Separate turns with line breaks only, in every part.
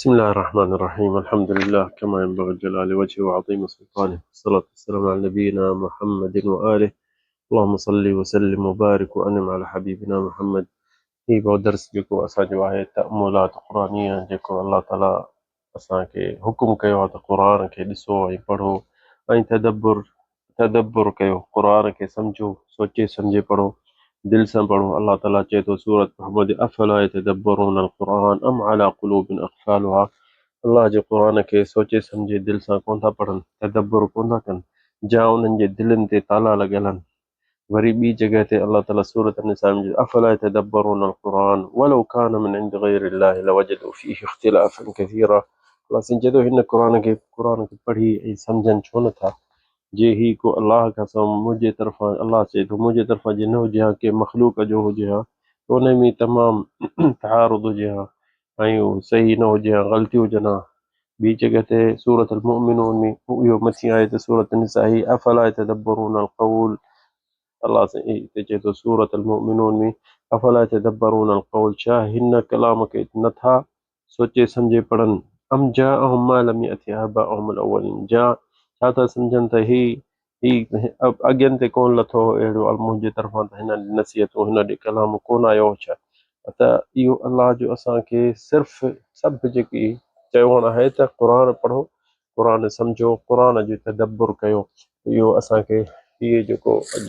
بسم الله الرحمن الرحيم الحمد لله كما ينبغي لجلال وجهه وعظيم سلطانه، والصلاة والسلام على نبينا محمد وآله. اللهم صل وسلم وبارك وانعم على حبيبنا محمد. هي ٻيو درس جيڪو اسان جو آهي تأملات قرآنيه، جيڪو الله تعالي اسان کي حڪم ڪيو آهي ته قرآن کي ڏسو ۽ پڙهو ۽ تدبر ڪيو، قرآن کي سمجهو، سوچي سمجهي پڙهو، دل سان پڙهو. الله تعالي چئي ٿو سورة محمد افلا يتدبرون القرآن ام على قلوب اقفالها، الله جي قرآن کي سوچي سمجهي دل سان ڪونه ٿا پڙهن، تدبر ڪونه ٿا ڪن، جا انهن جي دلين تي تالا لڳل آهن. وري ٻي جڳهه تي الله تعالي سورة النساء ۾ چئي ٿو افلا يتدبرون القرآن ولو ڪان من عند غير الله لوجدوا فيه اختلافا كثيرا. الله سائين چئي ٿو هن قرآن کي پڙهي ۽ سمجهن ڇو نه ٿا؟ جي هي ڪو الله کان سواء منهنجي طرفان، الله چئي ٿو منهنجي طرفان جي نه هجي ها، ڪنهن مخلوق جو هجي ها ته ان ۾ تمام تعارض هجي ها ۽ اهو صحيح نه هجي ها، غلطيون هجن ها. ٻي جڳهه تي سورة المؤمنون ۾ اهو مٿين آيت سورة النساء هي افلا يتدبرون القول، الله سائين هتي چئي ٿو سورة المؤمنون ۾ افلا يتدبرون القول، ڇا هن ڪلام کي نٿا سوچي سمجهي پڙهن؟ ام جاءهم ما لم يأت آباءهم الاولين، جا ڇا ٿا سمجهن ته هي اڳين تي ڪونه لٿو هو اهڙو منهنجي طرفان ته هن ڏي نصيحتون هن ڏي ڪلام ڪونه آيو هو ڇا؟ ته اهو الله جو اسان کي صرف سڀ جيڪي چوڻ آهي ته قرآن پڙهو، قرآن سمجهو، قرآن جو تدبر ڪيو. اهو اسان کي هي جيڪو اڄ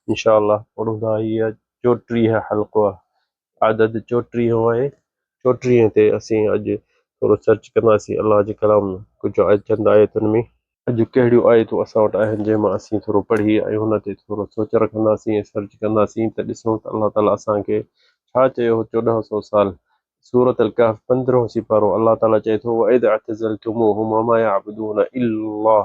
انشاء الله پڙهون ٿا هي 34 حلقو آهي، عدد 34 آهي. 34 تي اسين اڄ ٿورو سرچ ڪنداسين الله جي ڪلام ڪجهه چند آيتن ۾ اڄ ڪهڙيون آيتون اسان وٽ آهن جنهن مان اسين ٿورو پڙهي ۽ ان تي ٿورو سوچ رکنداسين ۽ سرچ ڪنداسين ته ڏسون ته الله تعاليٰ اسان کي ڇا چيو هو 14 سو سال. سورة الڪهف پندرهون سيپارو الله تعاليٰ چئي ٿو وَإِذْ اعْتَزَلْتُمُوهُمْ وَمَا يَعْبُدُونَ إِلَّا اللَّهَ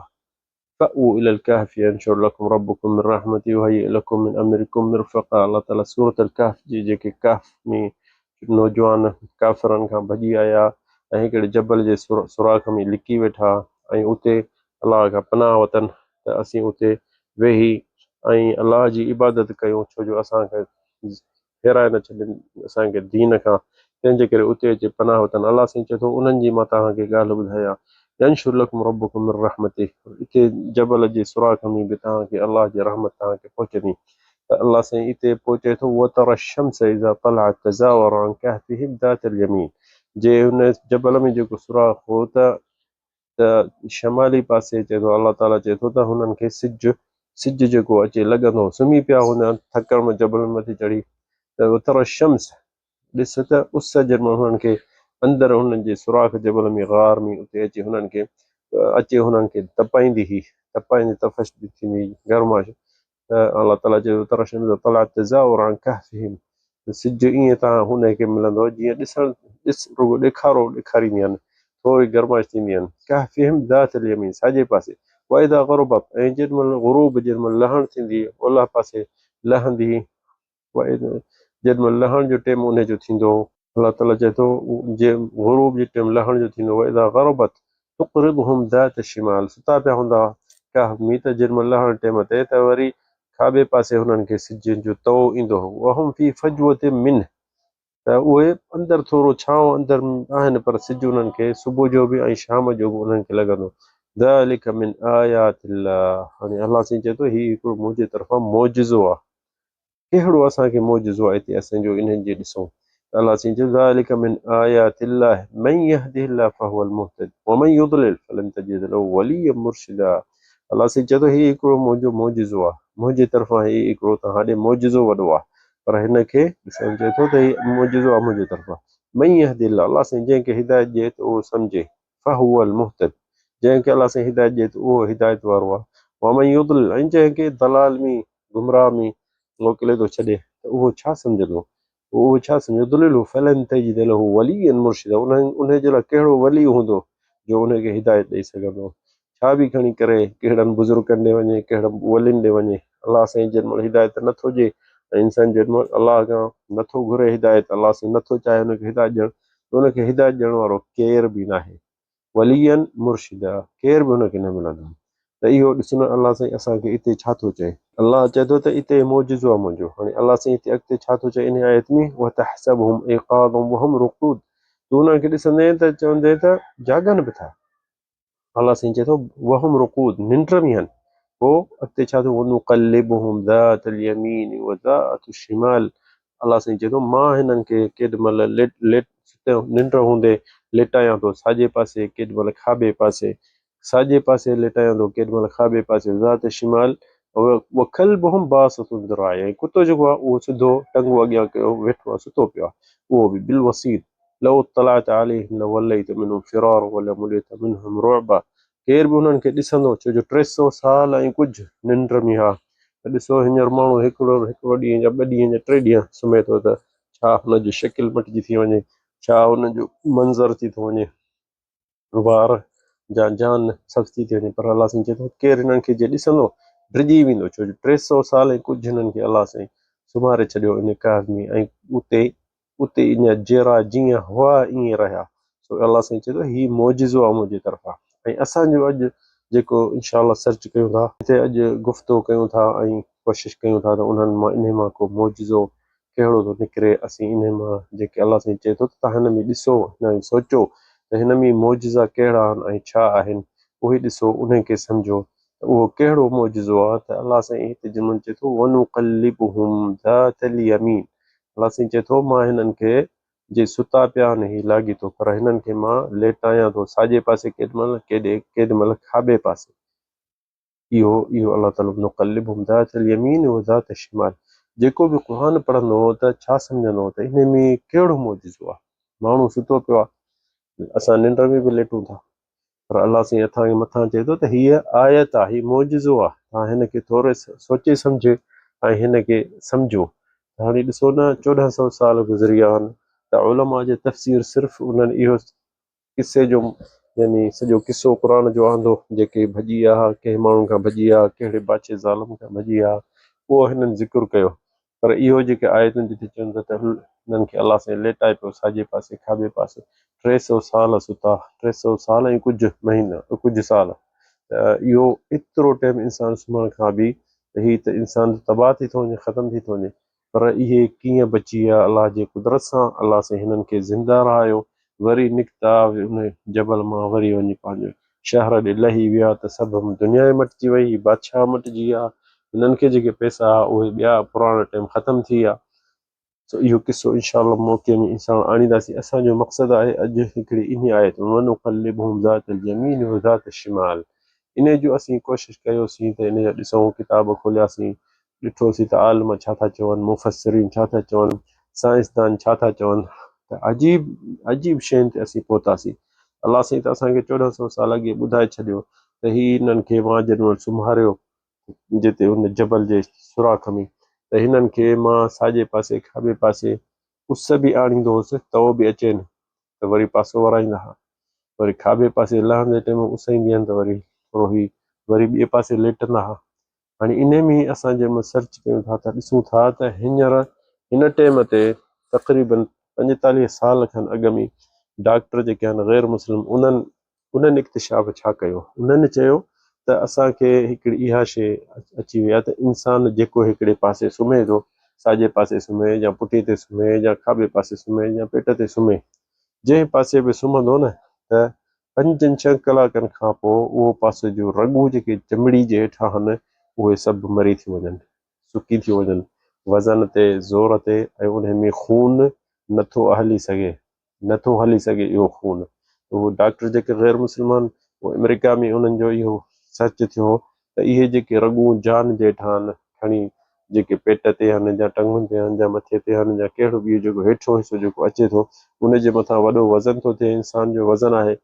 فَأْوُوا إِلَى الْكَهْفِ يَنشُرْ لَكُمْ رَبُّكُمْ مِنْ رَحْمَتِهِ وَيُهَيِّئْ لَكُمْ مِنْ أَمْرِكُمْ مِرْفَقًا. الله تعاليٰ سورة الڪهف جي جيڪي ڪهف ۾ نوجوان ڪافرن کان ڀڄي آيا ۽ هڪڙي جبل جي سوراخ ۾ لڪي ويٺا ۽ اتي الله کان پناهه وتن ته اسين اتي ويهي ۽ الله جي عبادت ڪيون ڇو جو اسان کي ڦيرائي نه ڇڏين اسان کي دين کان، تنهن جي ڪري اتي اچي پناهه وتن. الله سائين چئي ٿو انهن جي مان توهان کي ڳالهه ٻڌايان، ينشر لڪم ربڪم من رحمته، اتي جبل جي سوراخ ۾ به توهان کي الله جي رحمت توهان کي پهچندي. ته الله سائين اتي پوء چئي ٿو وتري الشمس اذا طلعت تزاور عن ڪهفهم ذات اليمين، جي ان جبل ۾ جيڪو سوراخ هو ته شمالي پاسي چئي ٿو الله تعاليٰ چئي ٿو ته هنن کي سج جيڪو اچي لڳندو هو، سمهي پيا هوندا آهن ٿڪڻ ۾ جبلن مٿي چڙهي ته وتري الشمس ڏس ته اس جنهن مهل هنن کي اندر هنن جي سوراخ جبل ۾ غار ۾ اتي اچي هنن کي اچي هنن کي تپائيندي هئي، تپائيندي تفش ٿيندي هئي گرمائش ته الله تعاليٰ چئي ٿو ترى الشمس طلعت تزاور عن ڪهفهم ته سج ائين تان هن کي ملندو جيئن ڏسڻ ڏس رڳو ڏيکارو ڏيکاريندي آهن ٿوري گرمائش ٿيندي آهن ڪهفهم ذات اليمين ساڄي پاسي واذا غربت ۽ جنهن مهل غروب جنهن مهل لهڻ ٿيندي اولهه پاسي لهندي جنهن مهل لهڻ جو ٽيم انهي جو ٿيندو هو. الله تعاليٰ چئي ٿو جي غروب جي ٽيم لهڻ جو ٿيندو هو واذا غربت تقرضهم ذات الشمال ستا پيا هوندا هئا ڪهف ۾ ته جنهن مهل لهڻ ٽيم تي ته وري کاٻي پاسي هنن کي سج جو تئو ايندو هو وهم في فجوة منه ته اهي اندر ٿورو ڇانو اندر آهن پر سج انهن کي صبح جو به ۽ شام جو به انهن کي لڳندو ذلڪ من آيات الله هاڻي الله سائين چئي ٿو هي هڪڙو منهنجي طرفان معجزو آهي ڪهڙو اسان کي معجزو آهي هتي اسين جو انهن جي ڏسون ته الله سائين چيو ذلڪ من آيات الله من يهده الله فهو المهتد ومن يضلل فلن تجد له وليا مرشدا الله سائين چئي ٿو هي هڪڙو منهنجو معجزو آهي منهنجي طرفان هي هڪڙو توهان ڏي معجزو وڏو آهي پر هن کي ڏسڻ چئي ٿو ته هي معجزو آهي منهنجي طرفان من يهده الله الله سائين جنهن کي هدايت ڏئي ته اهو سمجهي فهو المهتد جنهن کي الله سائين هدايت ڏئي ته اهو هدايت وارو آهي ومن يضلل ۽ جنهن کي ضلال ۾ گمراهه ۾ موڪلي ٿو ڇڏي ته اهو ڇا سمجهندو اهو ڇا سمجهندو يضلله فلن تجد له وليا مرشدا انهي جي لاء ڪهڙو ولي هوندو جو انهي کي هدايت ڏئي سگهندو ڇا به کڻي ڪري ڪهڙن بزرگن ڏي وڃي ڪهڙن ولين ڏي وڃي الله سائين جنهن مهل هدايت نٿو ڏئي ۽ انسان جنهن مهل الله کان نٿو گهري هدايت الله سائين نٿو چاهي ان کي هدايت ڏيڻ ته ان کي هدايت ڏيڻ وارو ڪير به ناهي وليا مرشدا ڪير به ان کي نه ملندو ته اهو ڏس نه الله سائين اسان کي اتي ڇا ٿو چئي. الله چئي ٿو ته اتي معجزو آهي منهنجو. هاڻي الله سائين اتي اڳتي ڇا ٿو چئي انهي آيت ۾ وتحسبهم ايقاظا وهم رقود. تون انهن کي ڏسندين ته چوندين ته جاڳن به ٿا. الله سائين چئي ٿو وهم رقود ننڊ ۾ آهن. پوء اڳتي ڇا ٿيو ونقلبهم ذات اليمين وذات الشمال الله سائين چئي ٿو مان هنن کي ڪيڏ مهل ليٽ ليٽ ننڊ هوندي ليٽايان ٿو ساڄي پاسي ڪيڏ مهل کاٻي پاسي ساڄي پاسي ليٽايان ٿو ڪيڏ مهل کاٻي پاسي ذات الشمال وڪلبهم باسط ذراعيه ۽ ڪتو جيڪو آهي اهو سڌو ٽنگون اڳيان ڪيو ويٺو آهي ستو پيو آهي اهو به بالوصيد لو اطلعت عليهم لوليت منهم فرارا ولملئت منهم رعبا ڪير به انهن کي ڏسندو ڇو جو 300 سال ۽ ڪجهه ننڊ ۾ ها ته ڏسو هينئر ماڻهو هڪڙو هڪڙو ڏينهن يا ٻه ڏينهن يا ٽي ڏينهن سمهي ٿو ته ڇا هن جي شڪل مٽجي ٿي وڃي ڇا هن جو منظر ٿي ٿو وڃي وار جا جان سبز ٿي ٿي وڃي پر الله سائين چئي ٿو ڪير هنن کي جي ڏسندو ڊڄي ويندو ڇو جو 300 سال ۽ ڪجهه هنن کي الله سائين سمهاري ڇڏيو ان ڪهف ۾ ۽ اتي اتي اڃا جيئرا جيئن هئا ائين رهيا سو الله سائين چئي ٿو هي معجزو آهي منهنجي طرفان ۽ اسان جو اڄ جيڪو انشاء الله سرچ ڪيون ٿا هتي اڄ گفتگو ڪيون ٿا ۽ ڪوشش ڪيون ٿا ته انهن مان انهي مان ڪو معجزو ڪهڙو ٿو نڪري اسين انهي مان جيڪي الله سائين چئي ٿو ته توهان هن ۾ ڏسو هن ۾ سوچو ته هن ۾ معجزا ڪهڙا آهن ۽ ڇا آهن اهي ڏسو انهي کي سمجهو ته اهو ڪهڙو معجزو آهي ته الله سائين هتي جملو چئي ٿو ونقلبهم ذات اليمين الله سائين چئي ٿو مان هنن کي جي ستا پيا آهن هي لاڳيتو پر هنن کي مان ليٽايان ٿو ساڄي پاسي ڪيڏ مهل ڪيڏي ڪيڏ مهل کاٻي پاسي اهو اهو الله تعالي نقلبهم ذات اليمين و ذات الشمال جيڪو به قرآن پڙهندو ته ڇا سمجهندو ته انهي ۾ ڪهڙو معجزو آهي ماڻهو ستو پيو آهي اسان ننڊ ۾ به ليٽون ٿا پر الله سائين اسان کي مٿان چئي ٿو ته هيء آيت آهي هي معجزو آهي توهان هن کي ٿورو سوچي سمجهي ۽ هن کي سمجهو هاڻي ڏسو نه 1400 سال گذري ويا آهن ته علماء جي تفسير صرف انهن اهو قصي جو يعني سڄو قصو قرآن جو آندو، جيڪي ڀڄي ويا ها، ڪنهن ماڻهن کان ڀڄي ويا، ڪهڙي بادشاهه ظالم کان ڀڄي ويا، اهو هنن ذڪر ڪيو. پر اهو جيڪي آيتون جتي چون ٿا ته هنن کي الله سائين ليٽائي پيو ساڄي پاسي کاٻي پاسي 300 سال ستا، 300 سال ۽ ڪجهه مهينا ڪجهه سال ته اهو ايترو ٽيم انسان سمهڻ کان به ته هي ته انسان تباهه ٿي ٿو وڃي ختم ٿي ٿو وڃي. پر اهي ڪيئن بچي ويا الله جي قدرت سان الله سائين هنن کي زنده رهايو وري نڪتا ان جبل مان وري وڃي پنهنجو شهر ڏي لهي ويا ته سڀ دنيا ئي مٽجي وئي هي بادشاهه مٽجي ويا هنن کي جيڪي پئسا هئا اهي ٻيا پراڻا ٽيم ختم ٿي ويا سو اهو قصو انشاء الله موقعي ۾ انسان آڻينداسين اسان جو مقصد آهي اڄ هڪڙي انهي آيت ونقلبهم ذات اليمين وذات الشمال انهي جو اسين ڪوشش ڪيوسين ته انهي جا ڏسون ڪتاب کولياسين ڏٺوسين ته عالم ڇا ٿا چون، مفسرين ڇا ٿا چون، سائنسدان ڇا ٿا چون ته عجيب عجيب شين تي اسين پهتاسين. الله سائين ته اسان کي 1400 سال اڳي ٻڌائي ڇڏيو ته هي انهن کي مان جڏهن وٽ سمهاريو جتي ان جبل جي سوراخ ۾ ته هنن کي مان ساڄي پاسي کاٻي پاسي اس به آڻيندو هوس تئو به اچين ته وري پاسو ورائيندا ها. وري کاٻي پاسي لهندي ٽيم اس ايندي هين ته وري ٿورو هي وري ٻئي پاسي ليٽندا ها. هاڻي انهي ۾ اسان جنهن مهل سرچ ڪيون ٿا ته ڏسون ٿا ته هينئر هن ٽيم تي تقريبن 45 سال کن اڳ ۾ ڊاڪٽر جيڪي آهن غير مسلم انهن انهن اڪتشاف ڇا ڪيو انهن چيو ته اسان کي هڪڙي اها شيء اچي وئي آهي ته انسان جيڪو هڪڙي پاسي سمهي ٿو ساڄي پاسي سمهي يا پٺي تي سمهي يا کاٻي پاسي سمهي يا پيٽ تي سمهي جنهن پاسي به سمهندو نه ته پنجن ڇهن ڪلاڪن کان پوء اهو پاسي جون رڳون جيڪي چمڙي جي هيٺان هن اهي سڀ مري ٿيون وڃن، سڪي ٿيون وڃن، وزن تي، زور تي ۽ انهي ۾ خون نه ٿو هلي سگهي، نه ٿو هلي سگهي اهو خون. اهو ڊاڪٽر جيڪي غير مسلمان اهو آمريڪا ۾ انهن جو اهو سرچ ٿيو هو ته اهي جيڪي رڳون جان جي هيٺان آهن کڻي جيڪي پيٽ تي آهن يا ٽنگن تي آهن يا مٿي تي آهن يا ڪهڙو به جيڪو هيٺيون حصو جيڪو اچي ٿو ان جي مٿان وڏو وزن ٿو ٿئي انسان جو وزن آهي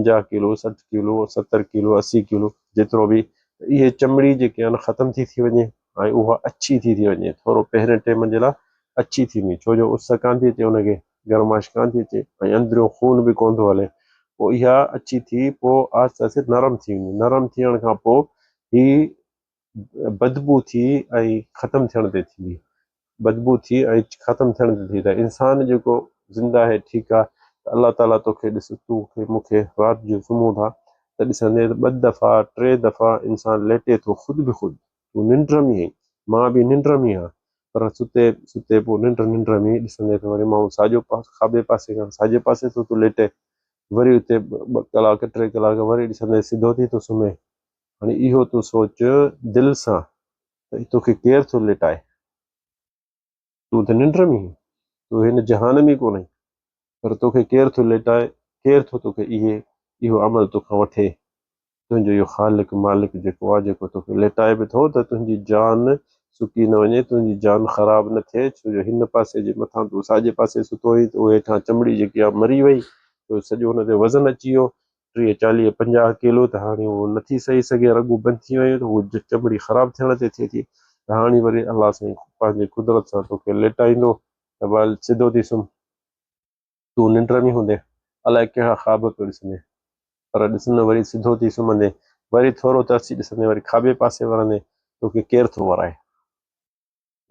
50 ڪلو 60 ڪلو 70 ڪلو 80 ڪلو جيترو به ته اهي چمڙي جيڪي آهن ختم ٿي ٿي وڃي ۽ اها اڇي ٿي ٿي وڃي ٿورو پهرين ٽيم جي لاء اڇي ٿيندي ڇو جو اس ڪانه ٿي اچي ان کي گرمائش ڪانه ٿي اچي ۽ اندريون خون به ڪونه ٿو هلي پوء اها اڇي ٿي پوء آهستي آهستي نرم ٿي ويندي نرم ٿيڻ کان پوء هي بدبو ٿي ۽ ختم ٿيڻ تي ٿيندي بدبو ٿي ۽ ختم ٿيڻ تي ٿي ته انسان جيڪو زنده آهي ٺيڪ آهي ته الله تعاليٰ توکي ڏس تو کي مون کي رات جو سمهون ٿا ته ڏسندين ته ٻه دفعا ٽي دفعا انسان ليٽي ٿو خود به خود تون ننڊ ۾ آهين مان به ننڊ ۾ آهيان. پر ستي ستي پوء ننڊ ننڊ ۾ ڏسندي ته وري ماڻهو ساڄو پاسو کاٻي پاسي کان ساڄي پاسي ٿو ٿو ليٽي، وري اتي ٻه ڪلاڪ ٽي ڪلاڪ وري ڏسندي سڌو ٿي ٿو سمهي. هاڻي اهو تون سوچ دل سان ته توکي ڪير ٿو ليٽائي؟ تون ته ننڊ ۾ آهين، تون هن جهان ۾ ڪونهين، پر توکي ڪير ٿو ليٽائي، ڪير ٿو توکي اهي اهو عمل توکان وٺي؟ تنهنجو اهو خالق مالڪ جيڪو آهي، جيڪو توکي ليٽائي به ٿو ته تنهنجي جان سڪي نه وڃي، تنهنجي جان خراب نه ٿئي، ڇو جو هن پاسي جي مٿان تون ساڄي پاسي ستو هئين ته اهو هيٺان چمڙي جيڪي آهي مري وئي، ته سڄو ان تي وزن اچي ويو، 30 40 50 ڪيلو ته هاڻي اهو نٿي سهي سگهي، رڳون بند ٿي ويون ته اهو چمڙي خراب ٿيڻ تي ٿئي ٿي ته هاڻي وري الله سائين پنهنجي قدرت سان توکي ليٽائيندو ته ڀل سڌو ٿي سمهه. تون ننڊ ۾ هوندين، الائي ڪهڙا خواب پيو ڏسندين، پر ڏس نه وري سڌو ٿي سمهندين، وري ٿورو ترسي ڏسندين، وري کاٻي پاسي ورندين، توکي ڪير ٿو ورائي؟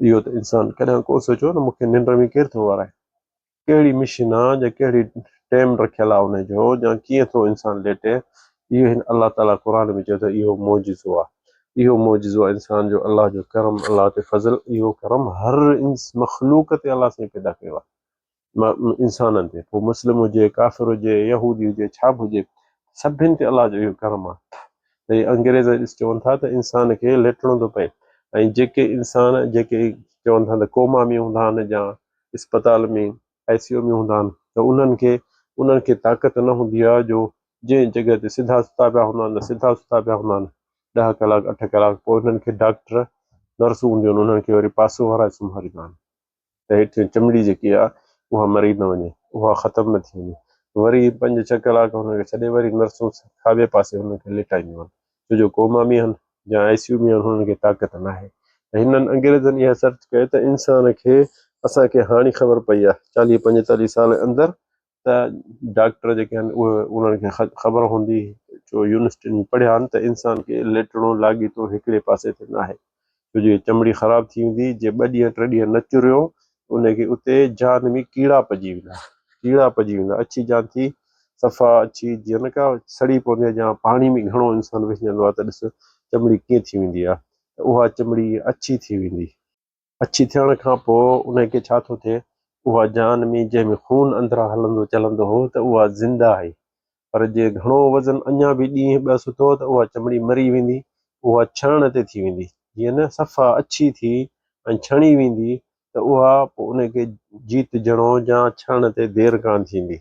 اهو ته انسان ڪڏهن ڪونه سوچيو ته مون کي ننڊ ۾ ڪير ٿو ورائي؟ ڪهڙي مشين آ يا ڪهڙي ٽيم رکيل آ ان جو يا ڪيئن ٿو انسان ليٽي؟ اهو هن الله تعاليٰ قرآن ۾ چيو ته اهو معجزو آ، اهو معجزو آ انسان جو الله جو ڪرم، الله تي فضل، اهو ڪرم هر مخلوق تي الله سائين پيدا ڪيو آ. انسانن تي، پوء مسلم هجي، ڪافر هجي، يهودي هجي، ڇا به هجي، سڀن تي الله جو اهو ڪرم آهي ته هي انگريز ڏس چون ٿا ته انسان کي ليٽڻو ٿو پئي ۽ جيڪي انسان جيڪي چون ٿا ته ڪوما ۾ هوندا آهن يا اسپتال ۾ آء سي يو ۾ هوندا آهن ته انهن کي انهن کي طاقت نه هوندي آهي جو جنهن جڳهه تي سڌا ستا پيا هوندا آهن ته سڌا ستا پيا هوندا آهن 10 ڪلاڪ 8 ڪلاڪ پوء انهن کي ڊاڪٽر نرسون هونديون آهن انهن کي وري پاسو ورائي سمهاريندا آهن. ته هيٺين چمڙي جيڪي آهي اها مري نه وڃي، اها ختم نه ٿي وڃي. وري پنج ڇهه ڪلاڪ هن کي ڇڏي وري نرسون کاٻي پاسي هنن کي ليٽائينديون آهن، ڇو جو ڪوما ۾ آهن يا آء سي يو ۾ آهن هنن کي طاقت ناهي. ته هنن انگريزن اها سرچ ڪئي ته انسان کي اسان کي هاڻي خبر پئي آهي 40 45 سال اندر ته ڊاڪٽر جيڪي آهن اهي انهن کي خبر هوندي جو يونيورسٽين ۾ پڙهيا آهن ته انسان کي ليٽڻو لاڳيتو هڪڙي پاسي تي ناهي ڇو جو چمڙي خراب ٿي ويندي جي ٻه ڏينهن ٽي ڏينهن نه چريو ان کي اتي جان ۾ ڪيڙا پئجي ويندا ڪيڙا پئجي ويندا اڇي جان ٿي صفا اڇي جيئن نه ڪا سڙي پوندي آهي يا پاڻي ۾ گهڻو انسان وهنجندو آهي ته ڏس چمڙي ڪيئن ٿي ويندي آهي ته اها چمڙي اڇي ٿي ويندي. اڇي ٿيڻ کان پوء انهي کي ڇا ٿو ٿئي؟ اها جان ۾ جنهن ۾ خون اندران هلندو چلندو هو ته اها زنده آهي، پر جي گهڻو وزن اڃا به ڏينهن ٻه ستو ته اها چمڙي مري ويندي، اها ڇڻڻ تي ٿي ويندي، جيئن نه صفا اڇي ٿي ۽ ڇڻي ويندي ته اها پوء انهي کي جيت جڻو يا ڇڻڻ تي دير ڪانه ٿيندي.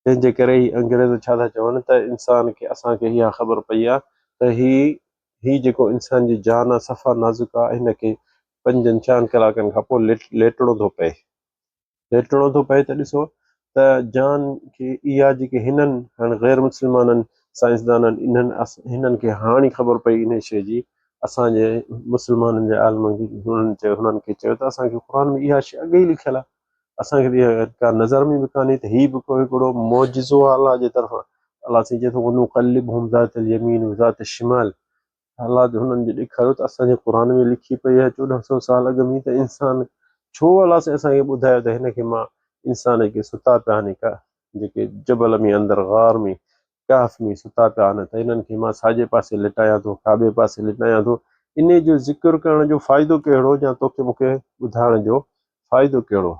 تنهن جي ڪري هي انگريز ڇا ٿا چون ته انسان کي اسان کي اها خبر پئي آهي ته هي هي جيڪو انسان جي جان آهي صفا نازڪ آهي هن کي پنجن ڇهن ڪلاڪن کان پوء ليٽڻو ٿو پئي ليٽڻو ٿو پئي ته ڏسو ته جان کي اها جيڪي هنن هاڻي غير مسلمانن سائنسدانن انهن هنن کي هاڻي خبر پئي انهي شيء جي اسان جي مسلمانن جي عالمن کي هنن چيو هنن کي چيو ته اسان کي قرآن ۾ اها شيء اڳي ئي لکيل آهي اسان کي ته اها ڪا نظر ۾ به ڪانهي ته هي به ڪو هڪڙو معجزو آهي الله جي طرفان. الله سائين چئي ٿو ونقلبهم ذات اليمين وذات الشمال الله جو هنن جي ڏيکاريو ته اسان جي قرآن ۾ لکي پئي آهي 1400 سال اڳ ۾ ته انسان ڇو الله سائين اسان کي ٻڌايو ته هن کي مان انسان کي ستا پيا آهن جيڪي جبل ۾ اندر غار ۾ ڪهف ۾ ستا پيا آهن ته انهن کي مان ساڄي پاسي لٽايان ٿو، کاٻي پاسي لٽايان ٿو، انهي جو ذڪر ڪرڻ جو فائدو ڪهڙو يا توکي مون کي ٻڌائڻ جو فائدو ڪهڙو؟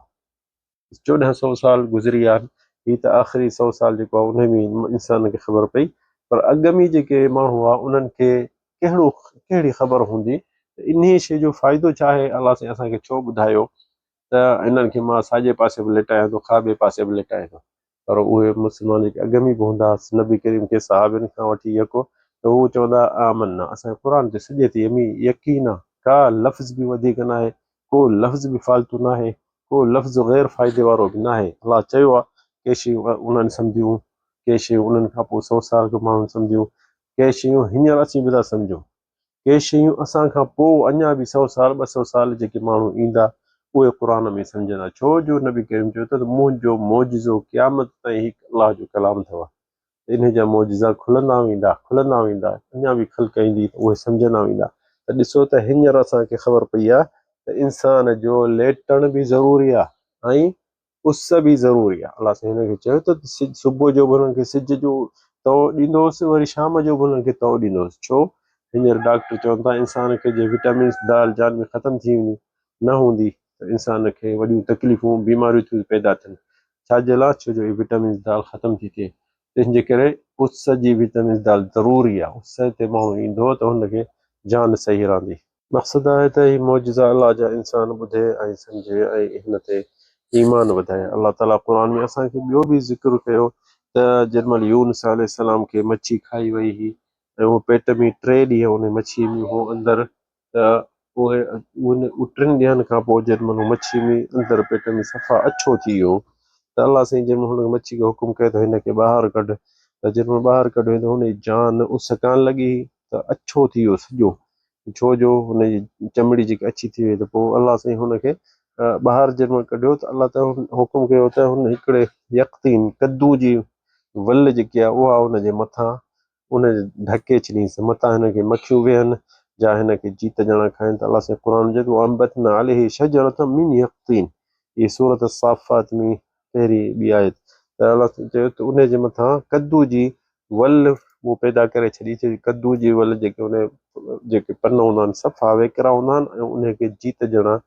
14 سئو سال گذري ويا آهن، هي ته آخري سئو سال جيڪو آهي انهي ۾ انسان کي خبر پئي پر اڳ ۾ جيڪي ماڻهو هئا انهن کي ڪهڙو ڪهڙي خبر هوندي ته انهي شيء جو فائدو ڇا آهي، الله سائين اسان کي ڇو ٻڌايو ته انهن کي مان ساڄي پاسي به لٽايان ٿو کاٻي پاسي به لٽايان ٿو. پر اهي مسلمان جيڪي اڳ ۾ به هوندا هئا نبي ڪريم کي صحابين کان وٺي يڪو ته هو چوندا هئا آمنا اسان کي قرآن تي سڄي تي يقين آ ڪا لفظ به وڌيڪ ناهي ڪو لفظ به فالتو ناهي ڪو لفظ غير فائدي وارو به ناهي الله چيو آ ڪي شيون انهن سمجهيون ڪي شيون انهن کان پوء سئو سال کان ماڻهن سمجهيون ڪي شيون هينئر اسين به ٿا سمجهون ڪي شيون اسان کان پوء اڃا به سئو سال ٻه سئو سال جيڪي ماڻهو ايندا اهي قرآن ۾ سمجهندا ڇو جو نبي ڪريم چيو ته منهنجو معجزو قيامت تائين هڪ الله جو ڪلام اٿو ته انهي جا معجزا کلندا ويندا کلندا ويندا اڃا به خلق ايندي ته اهي سمجهندا ويندا ته ڏسو ته هينئر اسان کي خبر پئي آهي ته انسان جو ليٽڻ به ضروري آهي ۽ اس به ضروري آهي. الله سائين هنن کي چيو ته سج صبح جو به هنن کي سج جو تئو ڏيندو هوس وري شام جو به هنن کي تئو ڏيندو هوس ڇو؟ هينئر ڊاڪٽر چون ٿا انسان کي جي وٽامنس دال جان ۾ ختم ٿي وينديون نه هوندي ته انسان کي وڏيون تڪليفون بيماريون ٿيون پيدا ٿين ڇا جي لاء ڇو جو اهي وٽامنز دال ختم ٿي ٿئي تنهن جي ڪري اس جي وٽامنز دال ضروري آهي اس تي ماڻهو ايندو ته هن کي جان صحيح رهندي. مقصد آهي ته هي معجزا الله جا انسان ٻڌي ۽ سمجهي ۽ هن تي ايمان وڌائي. الله تعالي قرآن ۾ اسان کي ٻيو به ذڪر ڪيو ته جنهن مهل يونس عليه السلام کي مڇي کائي وئي هئي ۽ اهو پيٽ ۾ ٽي ڏينهن ان مڇي ۾ هو اندر ته اهي ان ٽن ڏينهن کان پوء جنهن مهل هو مڇي ۾ اندر پيٽ ۾ صفا اڇو ٿي ويو ته الله سائين جنهن مهل هن مڇي کي حڪم ڪيو ته هن کي ٻاهر ڪڍ ته جنهن مهل ٻاهر ڪڍيو ته هن جي جان اس ڪانه لڳي هئي ته اڇو ٿي ويو سڄو ڇو جو هن جي چمڙي جيڪي اڇي ٿي وئي ته پوء الله سائين هن کي ٻاهر جنهن مهل ڪڍيو ته الله تعالي حڪم ڪيو ته هن هڪڙي يقطين ڪدو جي ول جيڪي آهي اها هن جي مٿان ان ڍڪي ڇڏينس متان هن کي مکيون ويهن جا هن کي جيت جڻا کائن ته الله سائين قرآن چئي ٿو وانبتنا عليه شجرة من يقطين هي سورة الصافات ۾ پهرين ٻي آيت ته الله سائين چيو ته ان جي مٿان ڪدو جي ول اهو پيدا ڪري ڇڏي ڇو ڪدو جي ول جيڪي ان جيڪي پن هوندا آهن صفا ويڪرا هوندا آهن ۽ ان کي جيت جڻا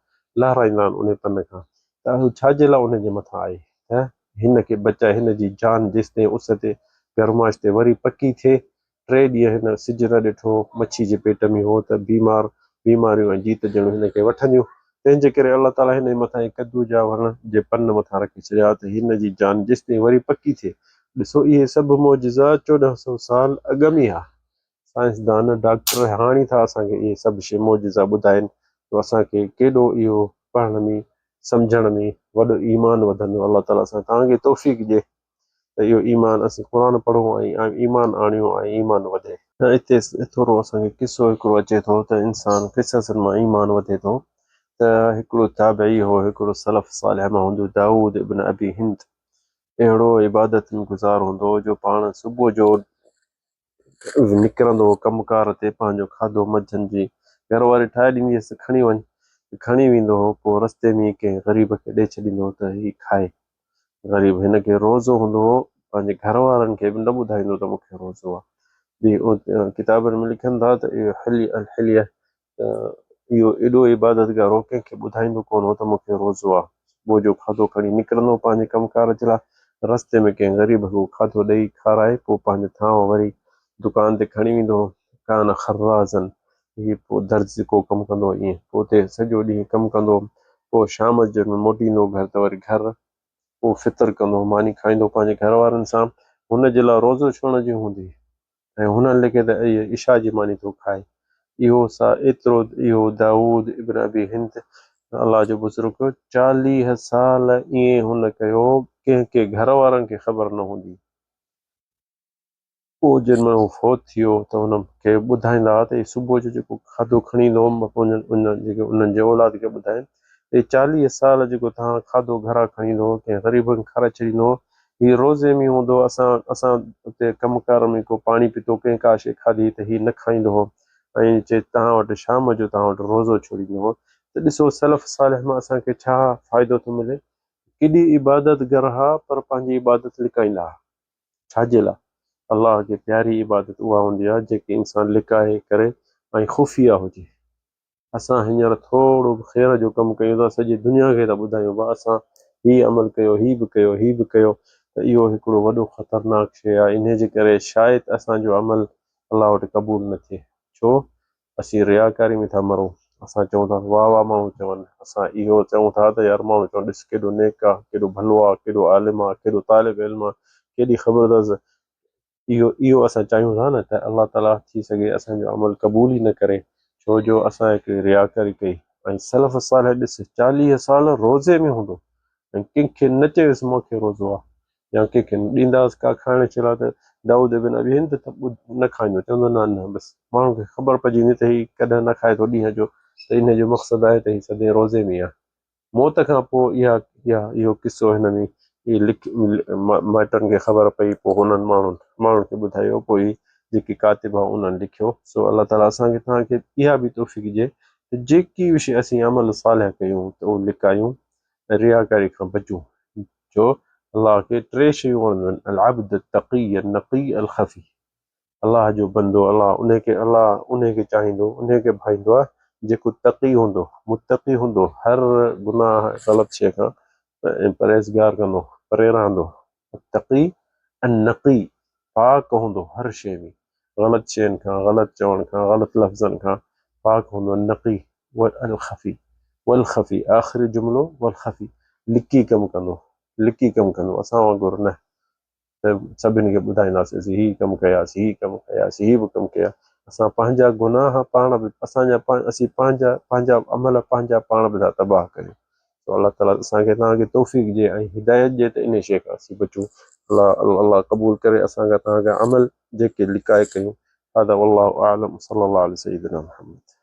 لهرائيندا آهن ان پن کان ته هو ڇا جي لاء ان جي مٿان آهي ته هن کي بچائي هن جي جان جيستائين اس تي گرمائش تي وري پڪي ٿئي. ٽي ڏينهن هن سج نه ڏٺو، مڇي جي پيٽ ۾ هو ته بيمار بيماريون ۽ جيت جڻيون هن کي وٺنديون. تنهن جي ڪري الله تعاليٰ هن جي مٿان هي ڪدو جا وڻ جي پن مٿان رکي ڇڏيا ته هن جي جان جيستائين وري پڪي ٿئي. ڏسو اهي سڀ معجزا 14 سئو سال اڳ ۾ ها. سائنسدان، ڊاڪٽر هاڻي ٿا اسان کي اهي سڀ شيء معجزا ٻڌائين ته اسان کي ڪيڏو اهو پڙهڻ ۾ سمجهڻ ۾ وڏو ايمان وڌندو الله تعالي اسان توهان کي توفيق ڏي ته اهو ايمان اسين قرآن پڙهون ۽ ايمان آڻيون ۽ ايمان وڌي. اتي ٿورو اسان کي قصو هڪڙو اچي ٿو ته انسان قصصن مان ايمان وڌي ٿو ته هڪڙو تابعي هو هڪڙو سلف صالح مان هوندو دائود ابن ابي هند اهڙو عبادت گذار هوندو هو جو پاڻ صبح جو نڪرندو هو ڪم ڪار تي پنهنجو کاڌو منجهند جي گهر واري ٺاهي ڏيندي هيس ته کڻي وڃ ته کڻي ويندو هو پوء رستي ۾ ئي ڪنهن غريب کي ڏئي ڇڏيندو هو ته هي کائي غريب هن کي روزو هوندو هو پنهنجي گهر وارن کي به نه ٻڌائيندو ته مون کي روزو آهي ڪتابن ۾ لکن ٿا ته اهو حليه ته اهو ايڏو عبادتگار هو، ڪنهن کي ٻڌائيندو ڪونه هو ته مون کي روزو آ. صبح جو کاڌو کڻي نڪرندو هو پنهنجي ڪم ڪار جي لاء. رستي ۾ ڪنهن غريب کي اهو کاڌو ڏئي کارائي پوء پنهنجو ٿانو وري دڪان تي کڻي ويندو هو. ڪان خرازا، هي پوء درزڪو ڪم ڪندو هو ائين. پوء اتي سڄو ڏينهن ڪم ڪندو هو. پوء شام جو جڏهن موٽي ايندو هو گهر ته وري گهر پوء فطر ڪندو هو، ماني کائيندو هو پنهنجي گهر وارن سان. هن جي لاء روزو ڇوڙڻ جي هوندي هئي. ۽ هنن لکي ته اهي عشاء جي ماني ٿو کائي. اهو سا ايترو اهو دائود ابن ابي هند الله جو بزرگ 40 سال ائين هن ڪيو ڪنهن کي گهر وارن کي خبر نه هوندي. پوء جنهن مهل هو فوت ٿي ويو ته هن کي ٻڌائيندا هئا ته هي صبح جو جيڪو کاڌو کڻي ايندو هو جيڪي انهن جي اولاد کي ٻڌائين ته هي 40 سال جيڪو توهان کاڌو گهران کڻي ايندو هو ڪنهن غريبن کي کارائي ڇڏيندو هو هي روزي ۾ هوندو هو، اسان اسان اتي ڪم ڪار ۾ ڪو پاڻي پيتو، ڪنهن ڪا شيء کاڌي ته هي نه کائيندو هو ۽ چي توهان وٽ شام جو توهان وٽ روزو ڇوڙيندو هو ته ڏسو سلف صالح مان اسان کي ڇا فائدو ٿو ملي ڪيڏي عبادت گر ها پر پنهنجي عبادت لڪائيندا ها ڇا جي لاء الله کي پياري عبادت اها هوندي آهي جيڪي انسان لڪائي ڪري ۽ خفيه هجي. اسان هينئر ٿورو به خير جو ڪم ڪيون ٿا سڄي دنيا کي ٿا ٻڌايون ڀا اسان هي عمل ڪيو هي به ڪيو هي به ڪيو ته اهو هڪڙو وڏو خطرناڪ شيء آهي انهي جي ڪري شايد اسان جو عمل الله وٽ قبول نه ٿئي ڇو اسين رياڪاري ۾ ٿا مرون اسان چئون ٿا واه واه ماڻهو چون اسان اهو چئون ٿا ته يار ماڻهو چون ڏس ڪيڏو نيڪ آ ڪيڏو ڀلو آ ڪيڏو عالم آ ڪيڏو طالب علم آ ڪيڏي خبر اٿس اهو اهو اسان چاهيون ٿا نه ته الله تعاليٰ ٿي سگهي اسان جو عمل قبول ئي نه ڪري ڇو جو اسان هڪڙي رياڪاري ڪئي ۽ سلف صالح ڏس 40 سال روزي ۾ هوندو ۽ ڪنهن کي نه چيس مون کي روزو آ يا ڪنهن کي ڏينداس ڪا کائڻ جي لاء ته دائود ابن ابي هند ته نه کائيندو چوندو نه نه بس ماڻهن کي خبر پئجي ويندي ته هي ڪڏهن نه کائي ٿو ڏينهن جو ته ان جو مقصد آهي ته هي سدائين روزي ۾ آ موت کان پوء اها اها اهو قصو هن ۾ ئي لک مائٽن کي خبر پئي پوء هنن ماڻهن ماڻهن کي ٻڌايو پوء هي جيڪي ڪاتب هئا انهن لکيو سو الله تعالي اسان کي توهان کي اها به توفيق ڏئي ته جيڪي به شيء اسين عمل صالح ڪيون ته اهو لڪايون ۽ رياڪاري کان بچون جو الله کي ٽي شيون وڻنديون آهن العبد التقي النقي الخفي الله جو بندو الله انهي کي الله انهي کي چاهيندو انهي کي ڀائيندو آهي جيڪو تقي هوندو، متقي هوندو، هر گناهه غلط شيء کان پرهيزگار ڪندو، پري رهندو. التقي النقي پاڪ هوندو هر شيء ۾، غلط شين کان، غلط چوڻ کان، غلط لفظن کان پاڪ هوندو النقي والخفي والخفي آخري جملو والخفي لڪي ڪم ڪندو، لڪي ڪم ڪندو اسان وانگر نه ته سڀن کي ٻڌائينداسين اسين هي ڪم ڪياسين هي ڪم ڪياسين هي به ڪم ڪيا اسان پنهنجا گناهه پاڻ به اسان جا اسين پنهنجا پنهنجا عمل پنهنجا پاڻ به ٿا تباهه ڪريون سو الله تعالي اسان کي توهان کي توفيق ڏي ۽ هدايت ڏي ته انهي شيء کان اسين بچون الله الله قبول ڪري اسان کان توهان کان عمل جيڪي لڪائي ڪيون هذا والله اعلم صلي الله علي سيدنا محمد.